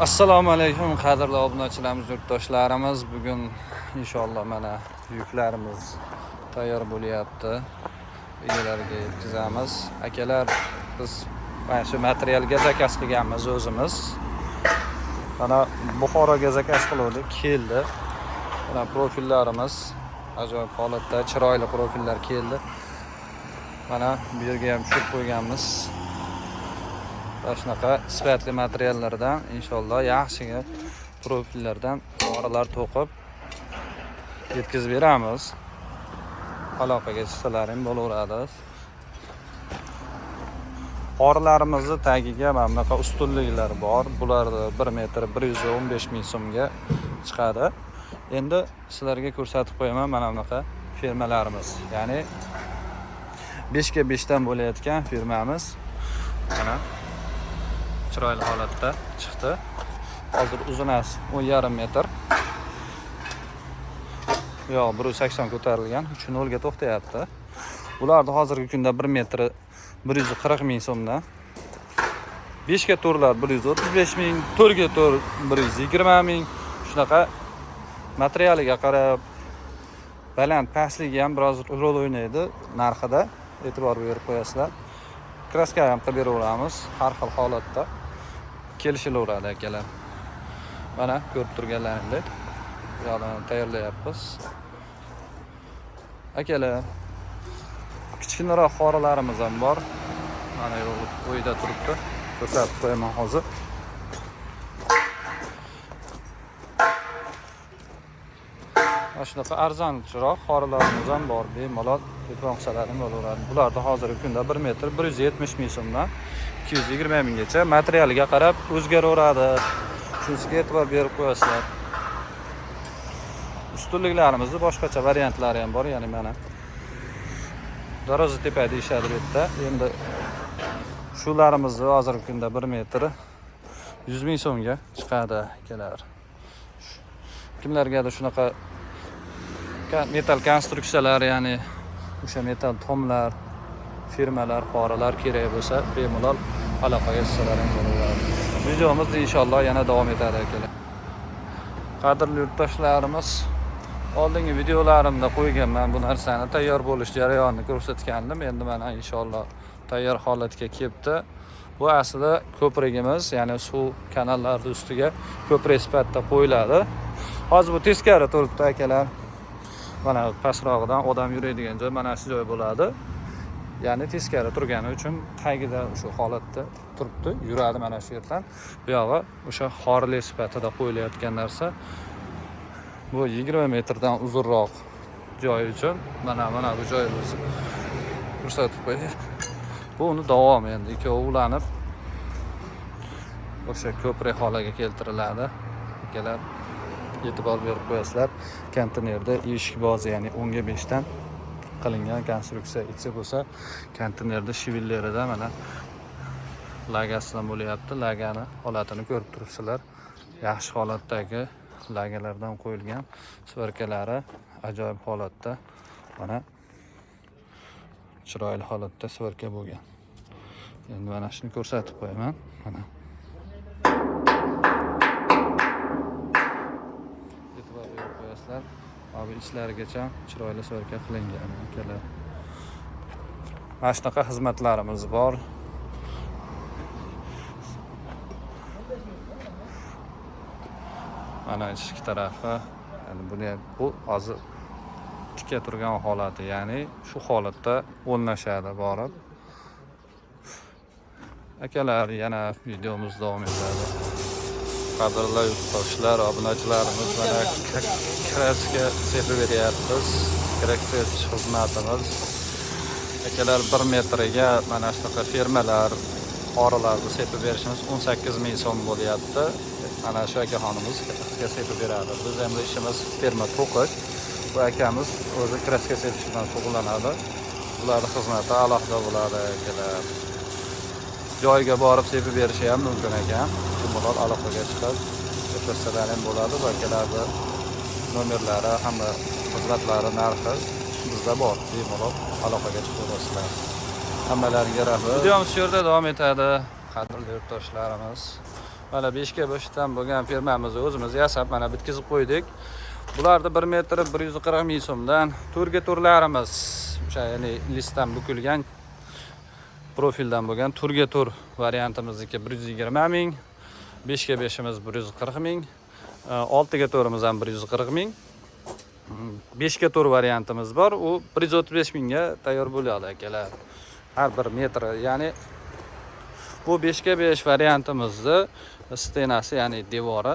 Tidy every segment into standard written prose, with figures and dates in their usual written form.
Assalomu alaykum, qadrli obunachilarimiz, yurtdoshlarimiz. Bugun inshaalloh mana yuklarimiz tayyor bo'lyapti. Egalariga yetkazamiz. Akalar, biz mana shu materialga zakaz qilganmiz o'zimiz. Mana Buxoroga zakaz qiluvdik, keldi. Mana profillarimiz ajoyib holatda, chiroyli profillar keldi. Mana bu yerga ham tushirib qo'yganmiz. Mana shunaqa sifatli materiallardan inshaalloh yaxshi profillardan poralar to'qib yetkazib beramiz. Aloqaga chiqsalaring bo'laveradi. Poralarimizni tagiga mana bunaqa ustunliklar bor. Bularni 1 metr 115 ming so'mga chiqadi. Endi sizlarga ko'rsatib qo'yaman mana bunaqa firmalarimiz. Ya'ni 5 ga 5 dan bo'layotgan firmamiz. Mana chiroyli holatda chiqdi. Hozir uzunasi 10,5 metr. Yo'q, 180 ko'tarilgan, 3.0 ga to'xtayapti. Bularni hozirgi kunda 1 metri 140 ming so'mdan. 5 ga to'rtlar 135 ming, 4 ga 4 120 ming. Shunaqa materialiga qarab baland pastligi ham biroz rol o'ynaydi narxida. E'tibor berib qo'yasizlar. Kraska ham qilib beraveramiz har xil holatda. Kelishilaveradi, akalar. Mana ko'rib turganlaringdek, bu yoqdan tayyorlayapmiz. Akalar, kichkinaroq qoralarimiz ham bor. Mana uyda turibdi. Ko'rsatib qo'yaman hozir. Mana shunaqa arzonchiroq qoralarimiz ham bor. Bemalol telefon qilsalaring bo'laveradi. Bularni hozirgi kunda 1 metr 170 ming so'mdan 220 minggacha materialiga qarab o'zgaraveradi. Shunisiga e'tibor berib qo'yasizlar. Ustunliklarimizni boshqacha variantlari ham bor, ya'ni mana Darvoza tepa deyishadi bu yerda. Endi shularimizni hozirgi kunda 1 metri 100 ming so'mga chiqadi, akalar. Kimlargadir shunaqa metal konstruksiyalar, ya'ni o'sha metal tomlar, firmalar, poralar kerak bo'lsa, bemalol aloqaga chiqsalaring bo'laveradi. Videomiz inshaalloh yana davom etadi, akalar. Qadrli yurtdoshlarimiz, oldingi videolarimda qo'yganman bu narsani, tayyor bo'lish jarayonini ko'rsatgandim. Endi mana inshaalloh tayyor holatga kelibdi. Bu aslida ko'prigimiz, ya'ni suv kanallarni ustiga ko'prik sifatida qo'yiladi. Hozir bu teskari turibdi, akalar. Mana pastrog'idan odam yuradigan joy mana shu joy bo'ladi. Ya'ni teskari turgani uchun tagida shu holatda turibdi, yuradi mana shu yerdan. Bu yog'i o'sha xorli sifatida qo'yilayotgan narsa. Bu 20 metrdan uzunroq joy uchun mana bu joyimizni ko'rsatib qo'yay. Bu uni davomi, endi ikkovi ulanib o'sha ko'prik holiga keltiriladi. Akalar, e'tibor berib qo'yasizlar. Konteynerda eshikbozi, ya'ni 10 ga 5 dan qilingan konstruksiya, ichi bo'lsa konteynerda shivillerida mana lagasidan bo'lyapti. Lagani holatini ko'rib turibsizlar. Yaxshi holatdagi lagalardan qo'yilgan, svarkalari ajoyib holatda, mana chiroyli holatda svarka bo'lgan. Endi mana shuni ko'rsatib qo'yaman. Mana e'tibor berib qo'yasizlar. Mana bu ichlarigacha chiroyli svarka qilingan, akalar. Mana shunaqa xizmatlarimiz bor. Mana ichki tarafi, ya'ni buni ham, bu hozir tika turgan holati, ya'ni shu holatda o'rnashadi borib. Akalar, yana videomiz davom etadi. Qadrli yurtdoshlar, obunachilarimiz, mana kraska sepib beryapmiz. Kraska sepish xizmatimiz. Akalar, 1 metriga mana shunaqa firmalar, qoralarni sepib berishimiz 18 ming so'm bo'lyapti. Mana shu akaxonimiz kraska sepib beradi. Biz endi ishimiz firma to'qish. Bu akamiz o'zi kraska sepish bilan shug'ullanadi. Ularning xizmati alohida bo'ladi, akalar. Joyiga borib sepib berishi ham mumkin ekan. Bemalol aloqaga chiqib gaplashsalar ham bo'ladi. Bu akalarni nomerlari, hamma xizmatlari, narxi bizda bor. Bemalol aloqaga chiqaverasizlar. Hammalaringga rahmat. Videomiz shu yerda davom etadi. Qadrli yurtdoshlarimiz, Mana 5 ga 5dan bo'lgan firmamizni o'zimiz yasab, mana bitkazib qo'ydik. Bularni 1 metri 140 ming so'mdan. To'rga to'rlarimiz o'sha, ya'ni listdan bukilgan, profildan bo'lgan to'rga to'r variantimizniki 120 ming, 5 ga 5imiz 140 ming, 6 ga to'rimiz ham 140 ming. 5 ga 4 variantimiz bor, u 135 mingga tayyor bo'ladi, akalar, har bir metri. Ya'ni bu 5 ga 5 variantimizni стена si, ya'ni devori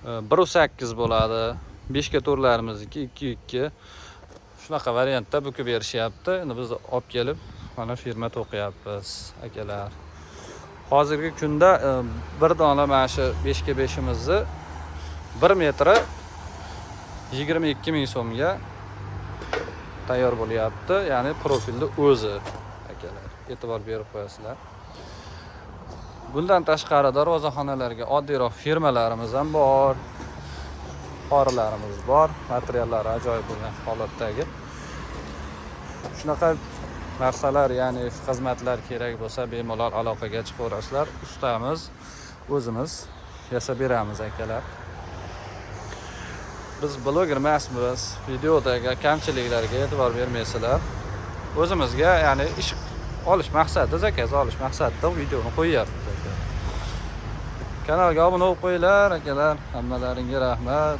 1,8 bo'ladi, 5 ga to'rlarimizniki 2,2. Shunaqa variantda bukib berishyapti. Endi biz olib kelib, mana firma to'qiyapmiz, akalar. Hozirgi kunda bir dona mana shu 5 ga 5imizni 1 metri 22 ming so'mga tayyor bo'lyapti, ya'ni profilni o'zi, akalar, e'tibor berib qo'yasizlar. Bundan tashqari darvozaxonalarga oddiyroq firmalarimiz ham bor, qorilarimiz bor, materiallari ajoyib bo'lgan holatdagi. Shunaqa narsalar, ya'ni xizmatlar kerak bo'lsa, bemalol aloqaga chiqaverasizlar. Ustamiz o'zimiz yasab beramiz, akalar. Biz bloger emasmiz, videodagi kamchiliklarga e'tibor bermaysizlar. O'zimizga, ya'ni ish olish maqsadida, заказ olish maqsadida videoni qo'yyapmiz, aka. Kanalga obuna bo'lib qo'yinglar, akalar. Hammalaringga rahmat.